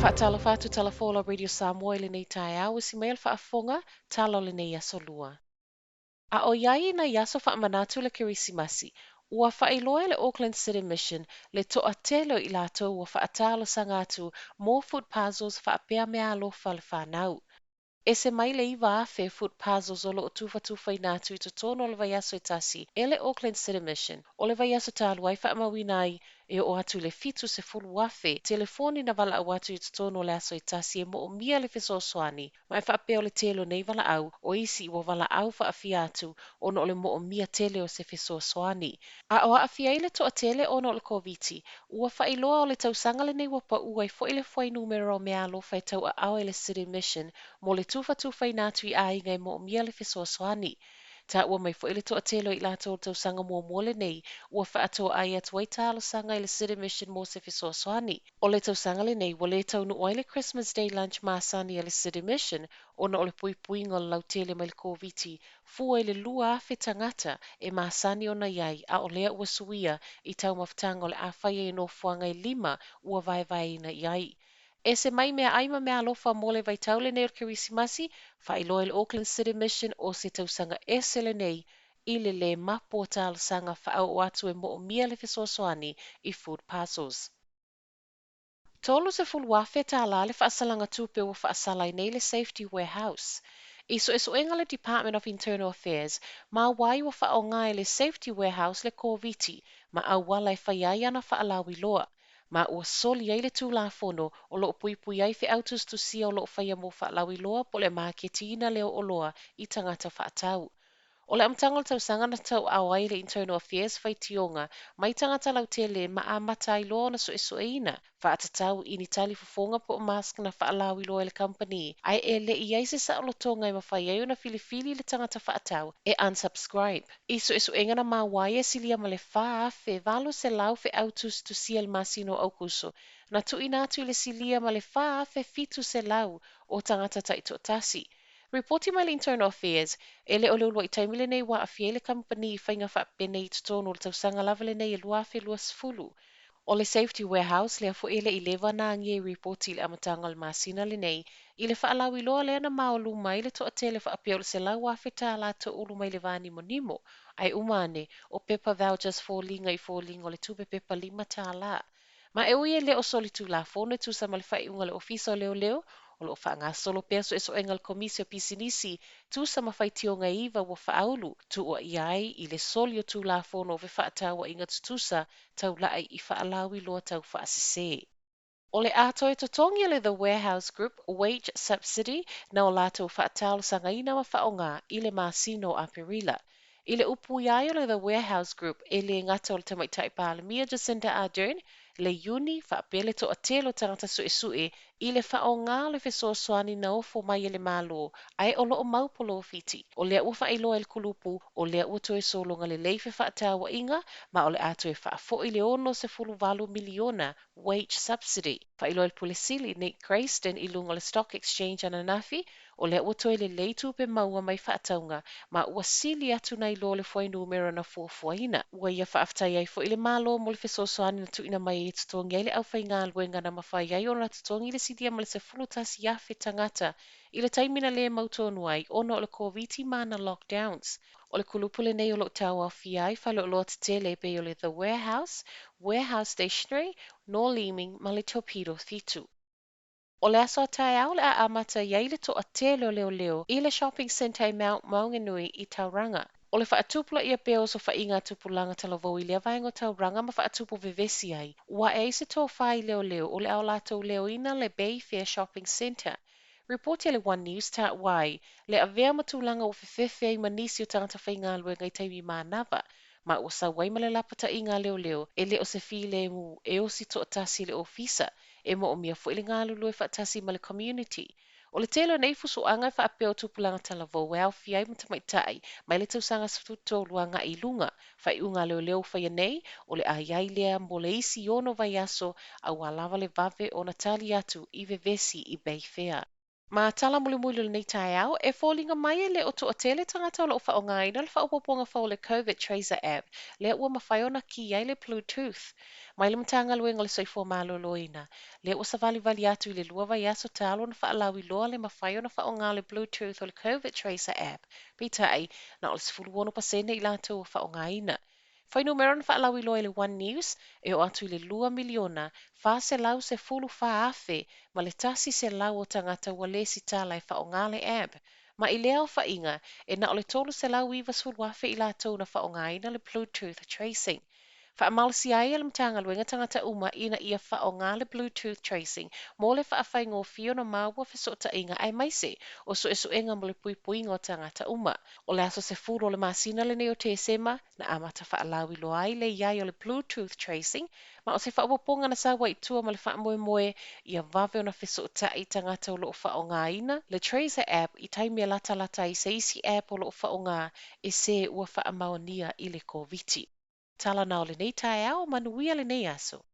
Faatalofa atu Tala Folau Radio Samoa i lenei taeao, usi mai le faafofoga, tala o lenei aso lua. A ʻoiai i nai aso faamanatu le Kerisimasi, ua faailoa e le Auckland City Mission le toatele o i latou ua faatalosaga atu mo food parcels faapea meaalofa a le fanau. Ese mai le 9,000 food parcels o loo tufatufaina atu i totonu o le vaiaso e tasi e le Auckland City Mission. O le vaiaso talu ai faamauina ai e oo atu i le 70,000 telefoni na valaau atu i totonu o le aso e tasi e moomia le fesoasoani, ma e faapea o le tele o nei valaau o isi ua valaau faafia atu ona o le moomia tele o se fesoasoani. A o aafia ai le toatele ona o le Koviti, ua faailoa o le tausaga lenei ua pau ai foi le fuainumera o meaalofa e tauaao e le City Mission mo le tufatufaina atu i aiga e moomia le fesoasoani. Taua mai foi le toatele o i latou o le tausaga muamua lenei ua faatoai atu ai talosaga i le City Mission mo se fesoasoani. O le tausaga lenei ua le taunuu ai le Christmas Day lunch masani a le City Mission ona o le puipuiga o le lautele mai le Koviti, fua i le 2,000 tagata e masani ona i ai, a o lea ua suia i taumafataga o le a faia i nofoaga e 5 ua vaevaeina i ai. Ese mai meaai ma meaalofa mo le vaitau lenei o le Kerisimasi, faailoa e le Auckland City Mission o se tausaga ese lenei i le lē mapu o talosaga faaoo atu e moomia le fesoasoani i food parcels. $30,000 le faasalaga tupe ua faasala ai nei le Safety Warehouse. I suesuega le Department of Internal Affairs, ma wai ua faaaoga e le Safety Warehouse le Koviti ma auala e fai ai ana faalauiloa, ma ua soli ai le Tulafono o loo puipui ai feau tusitusia o loo faia mo faalauiloa po o le maketiina lea o oloa i tagata faatau. O le amataga o le tausaga na tauaao ai le Internal Affairs faitioga mai tagata lautele ma amata ai loa ona suesueina faatatau i ni talifofoga po o mask na faalauiloa e le kamupani, ae e le i ai se saolotoga e mafai ai ona filifili le tagata faatau e unsubscribe. I suesuega na maua ai e silia ma le 4,800 feau tusitusia i le masina o Aukuso, na tuuina atu i le silia ma le 4,700 o tagata taitoatasi. Ripoti mai le Internal Affairs, e le o le uluai taimi lenei ua aafia ai le kamupani i faiga faapenei i totonu o le tausaga lava lenei e 2020. O le Safety Warehouse lea foi e le i leva na agia i ripoti i le amataga o le masina lenei i le faalauiloa lea na maoluma ai le toatele faapea o le $100,000 toulu mai le vanimonimo, ae uma ane o pepa vouchers foliga i foliga o le tupe pepa $5. Ma e ui e le o solitulafono e tusa ma le faaiuga a le Ofisa o Leoleo, o loo faagasolo pea suesuega a le Komisi o Pisinisi tusa ma faitioga e 9 ua faaulu tuuaia ai i le soli o Tulafono o fefaatauaiga tutusa taulai i faalauiloa taufaasese. O le a toe totogi e le The Warehouse Group wage subsidy na o latou faatalosagaina ma faaaoga i le masina o Aperila. I le upu ai o le The Warehouse Group e le gata o le tamaitai Palemia Jacinda Ardern, le Iuni faapea le toatele o tagata suesue i le faaaoga o le fesoasoani na ofo mai e le Malo, ae o loo mau polofiti. O lea ua faailoa e le kulupu, o lea ua toe sologa lelei fefaatauaiga, ma o le a toe faafoi le 68 miliona wage subsidy. Faailoa e le Pule Sili Nick Grayston i luga o le Stock Exchange ananafi, o lea ua toe lelei tupe maua mai faatauga, ma ua sili atu nai lo le fuainumera na fuafuaina. Ua ia faafetai ai foi le Malo mo le fesoasoani na tuuina mai e totogi ai le aufaigaluega na mafai ai ona totogi le silia ma le 11,000 tagata i le taimi na le mautonu ai ona o le Koviti ma ana lockdowns. O le kulupu lenei o loo tauaofia ai faleoloa tetele e pei o le The Warehouse, Warehouse Stationery, No Leeming ma le Torpedo 7. O le aso a taeao le a amata i ai le toatele o leoleo i le shopping centre i Mount Maunganui i Tauranga. O le faatupulaia pea o osofaiga a tupulaga talavou i lea vaega o Tauranga ma faatupu vevesi ai, ua ae ai se tofa i leoleo o le a o latou leoina le Bayfair Shopping Centre. Ripoti a le One News taua ai le avea ma tulaga ua fefefe ai ma nisi o tagata faigaluega i taimi manava, ma ua sau ai ma le lapataiga a leoleo e le o se filemu e osi toatasi i le ofisa, e moomia foi le galulue faatasi ma le community. O le tele o nei fusuaga e faapea o tupulaga talavou e aofia ai ma tamaitai mai le tausaga 13 agai i luga. Faaiuga a leoleo ua faia nei, o le a i ai lea mo le isi 6 vaiaso auā lava le vave ona tali atu i vevesi i Bayfair. Ma tala mulimuli o lenei taeao, e foliga mai e le o toatele tagata o lo o faaaogaina le faaopoopoga fou o le Covid Tracer App, lea ua mafai ona ki ai le Bluetooth. Mai le Matagaluega o le Soifua Maloloina, lea ua savalivali atu i le 2 vaiaso talu ona faalauiloa le mafai ona faaaoga o le Bluetooth o le Covid Tracer App, peitai, na o le 16% i latou ua faaaogaina. Fuainumera na faalauiloa e le One News, e oo atu i le 2 miliona 414 afe ma le 100 o tagata ua lesitala e faaaoga le app. Ma i lea aofaiga, e na o le 390,000 i latou na faaaogaina le Bluetooth tracing. Faamalosia ai e le Matagaluega tagata uma ina ia faaaoga le Bluetooth tracing mo le faafaigofie ona maua fesootaiga aemaise o suesuega mo le puipuiga o tagata uma. O le aso 10 o le masina lenei o Tesema na amata faalauiloa ai le i ai o le Bluetooth tracing, ma o se faaopoopoga na sau ai i tua ma le faamoemoe ia vave ona fesootai tagata o lo o faaaogaina le Tracer app i taimi e latalata ai i se isi app o lo o faaaoga e se ua faamaonia i le Koviti. Tala na o lenei taeao, manuia lenei aso.